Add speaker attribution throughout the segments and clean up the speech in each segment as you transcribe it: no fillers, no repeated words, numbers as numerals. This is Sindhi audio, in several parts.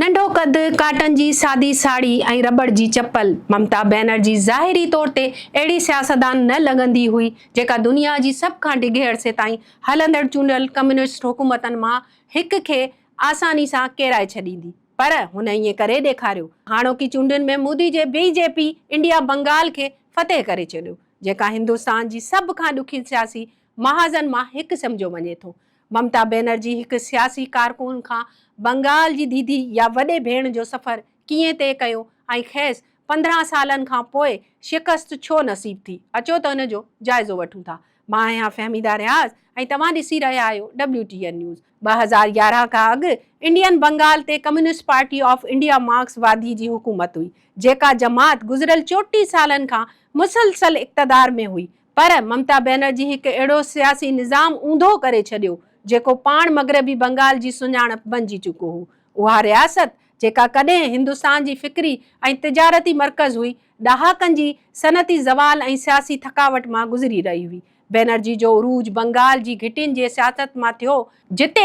Speaker 1: ننڍو قد، ڪاٽن جي سادي ساڙهي ۽ رٻڙ جي چپل، ممتا بينرجي ظاهري طور تي اهڙي سياستدان نه لڳندي هئي، جيڪا دنيا جي سڀ کان ڊگهي عرصي تائين هلندڙ چونڊيل ڪميونسٽ حڪومتن مان هڪ کي آساني سان ڪيرائي ڇڏيندي. پر هن ائين ڪري ڏيکاريو. هاڻوڪي چونڊن ۾ مودي جي بي جي پي انڊيا بنگال کي فتح ڪري ڇڏيو، جيڪا هندستان جي سڀ کان ڏکين سياسي محاذن مان هڪ سمجهيو وڃي ٿو. ممتا بينرجي هڪ سياسي ڪارڪن کان بنگال جي ديدي يا وڏي ڀيڻ جو سفر ڪيئن طئي ڪيو ۽ کيس 15 سالن کان پوء شڪست ڇو نصيب ٿي؟ اچو ته ان جو جائزو وٺون ٿا. مان آهيان فهميده رياض ۽ توهان ڏسي رهيا آهيو ڊبليو ٽي اين نيوز. 2011 کان اڳ انڊين بنگال تي communist party of India Marx وادي جي حڪومت هئي، جيڪا جماعت گذريل 34 سالن کان مسلسل اقتدار ۾ هئي پر ممتا بينرجي هڪ اهڙو سياسي نظام اونڌو ڪري ڇڏيو، جيڪو پاڻ مغربي بنگال جي سڃاڻپ بنجي چڪو هو. اها رياست، جيڪا ڪڏهن هندستان جي فڪري ۽ تجارتي مرڪز هئي، ڏهاڪن جي صنعتي زوال ۽ سياسي ٿڪاوٽ مان گذري رهي هئي. بينرجي جو عروج بنگال جي گهٽين جي سياست مان ٿيو، جتي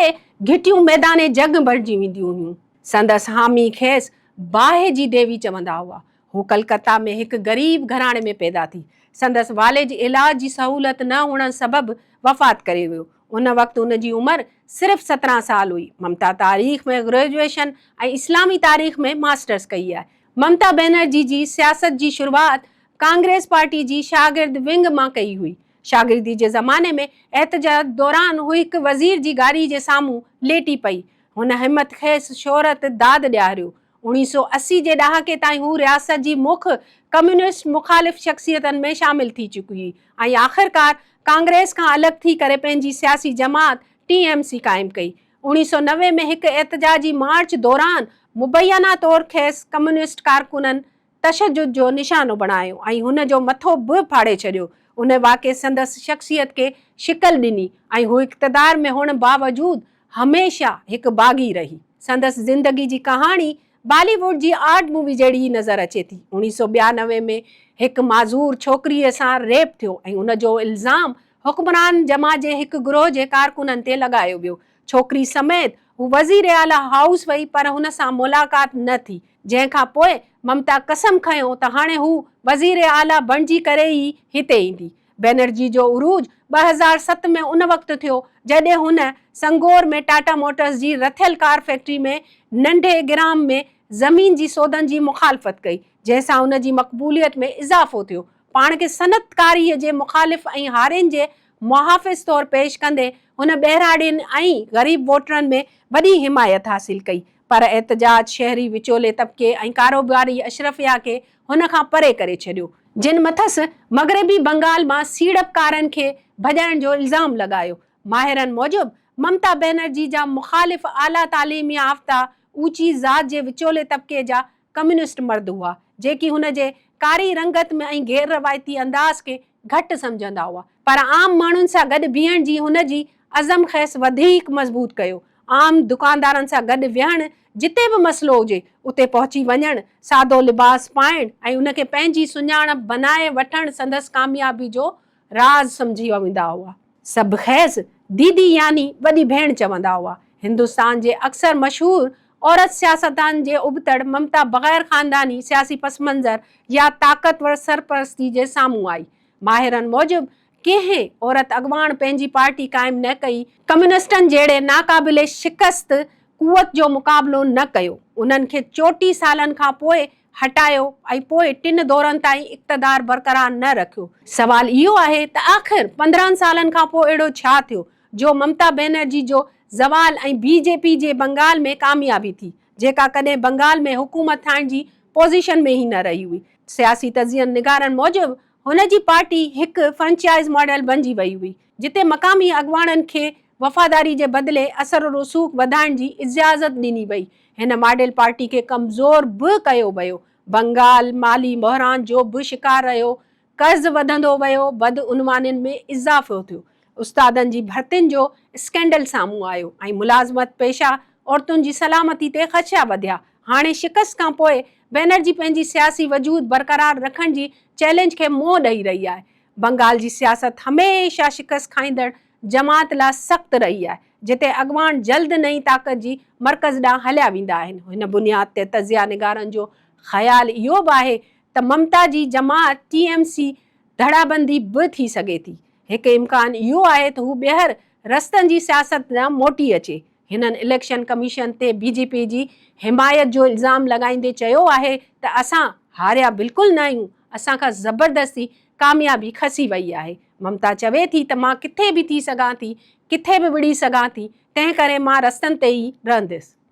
Speaker 1: گهٽيون ميدان جنگ بڻجي وينديون هيون. سندس حامي کيس باهه جي ديوي چوندا هئا. هو ڪلڪتا ۾ هڪ غريب گهراڻي ۾ پيدا ٿي. سندس والد علاج جي سهولت نه هئڻ سبب وفات ڪري ويو. ان وقت هن جي عمر صرف 17 سال هئي. ممتا تاريخ ۾ گريجوئيشن ۽ اسلامي تاريخ ۾ ماسٽرس ڪئي آهي. ممتا بينرجي جي سياست جي شروعات ڪانگريس پارٽي جي شاگرد ونگ مان ڪئي هئي. شاگردي جي زماني ۾ احتجاج دوران هو هڪ وزير جي گاڏي جي سامهون ليٽي پئي. هن همت کيس شهرت داد ڏياريو. 1980 جي ڏهاڪي تائين هو رياست جي مک ڪميونسٽ مخالف شخصيتن ۾ شامل ٿي چڪي هئي ۽ آخرڪار ڪانگريس کان الڳ ٿي ڪري پنهنجي سياسي جماعت ٽي ايم سي قائم ڪئي. 1990 ۾ هڪ احتجاجي مارچ دوران مبينا طور کيس ڪميونسٽ ڪارڪنن تشدد جو نشانو بڻايو ۽ هن جو مٿو به ڦاڙي ڇڏيو. ان واقعي سندس شخصيت کي شڪل ڏني ۽ هو اقتدار ۾ هئڻ باوجود هميشه هڪ باغي رهي. سندس زندگي جي ڪهاڻي بالي ووڊ جي آرٽ مووي جهڙي ئي نظر اچي ٿي. 1992 ۾ هڪ معذور ڇوڪريء سان ريپ ٿيو ۽ ان جو الزام حڪمران جماعت جي هڪ گروهه جي ڪارڪنن تي لڳايو ويو. ڇوڪري سميت هو وزيراعليٰ هائوس وئي پر هن سان ملاقات نه ٿي. جنهن کان پوء ممتا قسم کنيو ته هاڻي هو وزيراعليٰ بڻجي ڪري ئي هتي ايندي. بينرجي جو عروج 2007 ۾ ان وقت ٿيو، جڏهن هن سنگور ۾ ٽاٽا موٽرز جي رٿيل ڪار فيڪٽري ۾ ننڍي گرام ۾ زمين جي سودن جي مخالفت ڪئي، جنهن سان هن جي مقبوليت ۾ اضافو ٿيو. پاڻ کي صنعتڪاريء جي مخالف ۽ هارين جي محافظ طور پيش ڪندي هن ٻهراڙين ۽ غريب ووٽرن ۾ وڏي حمايت حاصل ڪئي. پر احتجاج شهري وچولي طبقي ۽ ڪاروباري اشرفيا کي هن کان پري ڪري ڇڏيو، جن مٿس مغربي بنگال مان سيڙپڪارن کي ڀڄائڻ جو الزام لڳايو. ماهرن موجب ممتا بينرجي جا مخالف اعليٰ تعليم يافته اوچي ذات جي وچولي طبقي جا ڪميونسٽ مرد هئا، جيڪي هن جي ڪاري رنگت ۾ ۽ غير روايتي انداز کي گهٽ سمجهندا هئا. پر عام ماڻهن سان گڏ بيهڻ جي هن جي عزم کيس وڌيڪ مضبوط ڪيو. عام دڪاندارن سان گڏ ويهڻ، جتي به مسئلو هجي، اتي پهچي وڃڻ، سادو لباس پائڻ ۽ ان کي پنهنجي سڃاڻپ بنائي وٺڻ سندس ڪاميابي جو راز سمجهيا ويندا هئا. سڀ کيس ديدي يعني وڏي ڀيڻ چوندا هئا. هندستان جي اڪثر مشهور عورت سياستدان جي ابتڙ ممتا بغير خانداني سياسي پس منظر يا طاقتور سرپرستي جي سامهون آئي. ماهرن موجب ڪنهن عورت اڳواڻ پنهنجي پارٽي قائم نه ڪئي، ڪميونسٽن جهڙي ناقابل شڪست قوت جو مقابلو نه ڪيو، انهن کي 34 سالن کان پوء هٽايو ۽ پوء ٽن دورن تائين اقتدار برقرار نه رکيو. سوال اهو آهي ته آخر 15 سالن کان پوء اهڙو ڇا ٿيو جو ممتا بينرجي جو زوال ۽ بي جي پي جي بنگال ۾ ڪاميابي ٿي، جيڪا ڪڏهن بنگال ۾ حڪومت ٺاهڻ جي پوزيشن ۾ ئي نه رهي هئي. سياسي تجزيه نگارن موجب هن جي پارٽي هڪ فرنچائز ماڊل بنجي وئي هئي، جتي مقامي اڳواڻن کي وفاداري جي بدلي اثر و رسوخ وڌائڻ جي اجازت ڏني وئي. هن ماڊل پارٽي کي ڪمزور به ڪيو ويو. بنگال مالي بحران جو به شڪار رهيو، قرض وڌندو ويو، بدعنوانين ۾ اضافو ٿيو، استادن جي ڀرتين جو اسڪينڊل سامهون آيو ۽ ملازمت پيشه عورتن جي سلامتي تي خدشا وڌيا. هاڻي شڪست کان پوء بينرجي پنهنجي سياسي وجود برقرار رکڻ جي چئلينج کي منهن ڏئي رهي آهي. بنگال جي سياست هميشه شڪست کائيندڙ جماعت لا سخت رهي آهي، جتي اڳواڻ جلد نئين طاقت جي مرڪز ڏانهن هليا ويندا آهن. هن بنياد تي تجزيه نگارن جو خيال اهو به آهي ته ممتا جي جماعت ٽي ايم سي ڌڙابندي به ٿي سگهي ٿي. هڪ امڪان اهو آهي ته هو ٻيهر رستن جي سياست ڏانهن موٽي اچي. هنن اليڪشن ڪميشن تي بي جي پي جي حمايت جو الزام لڳائيندي چيو آهي ته اسان هاريا بلڪل نه آهيون، اسان کان زبردستي ڪاميابي کسي وئي آهي. ممتا چوي ٿي ته مان ڪٿي به ٿي سگهان ٿي، ڪٿي به وڙهي سگهان ٿي، تنهن ڪري مان رستن تي ئي رهنديس.